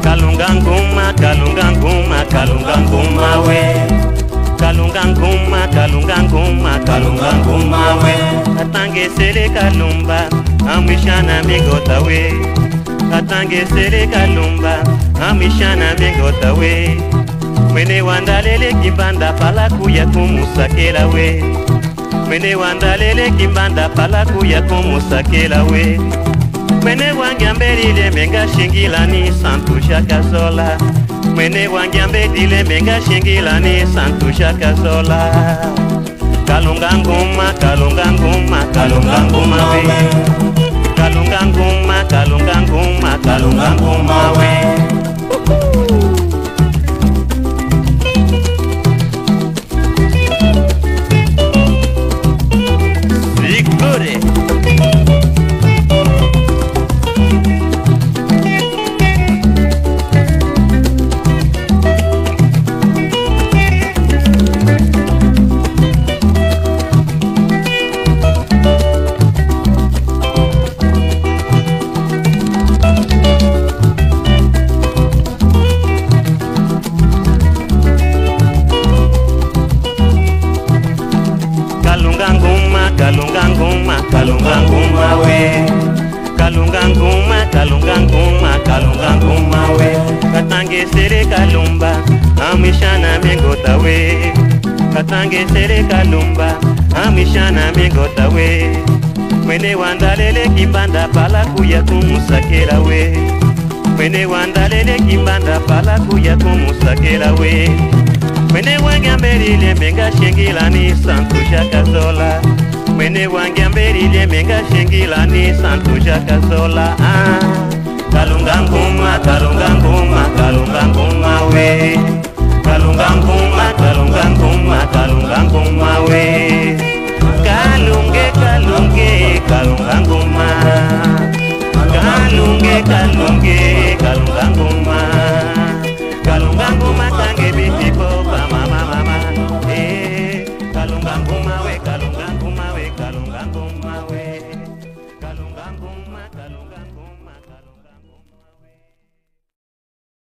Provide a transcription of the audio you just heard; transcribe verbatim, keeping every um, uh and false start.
Kalunga Nguma, Kalunga Nguma, Kalunga Nguma we. Kalunga Nguma, Kalunga Nguma, Kalunga Nguma we. Katangesele Kalumba, a mwishana mingota we. Katangesele Kalumba, a mwishana mingota we. Mwene wandalele kimbanda pala kuya kumusakela we. Mwene wandalele kimbanda pala kuya kumusakela we. Mwene wangiambelile menga shingila ni santu shakazola. Mwene wangiambelile menga shingila ni santu shakazola. Kalunga Nguma, Kalunga Nguma, Kalunga Nguma we. Kalunga Nguma, Kalunga Nguma, Kalunga Nguma we. Sikore. Kalunga Nguma, Kalunga Nguma, Kalunga Nguma we. Kalunga Nguma, Kalunga Nguma, Kalunga Nguma we. Katangesele Kalumba, a mwishana mingota we. Katangesele Kalumba, a mwishana mingota we. Mwene wandalele kimbanda pala kuya kumusakela we. Mwene wandalele kimbanda pala kuya kumusakela we. Mwene wangiambelile menga shingila ni santu shakazola. Mwene wangiambelile menga shingila ni santu shakazola. Ah. Kalunga Nguma, Kalunga Nguma, Kalunga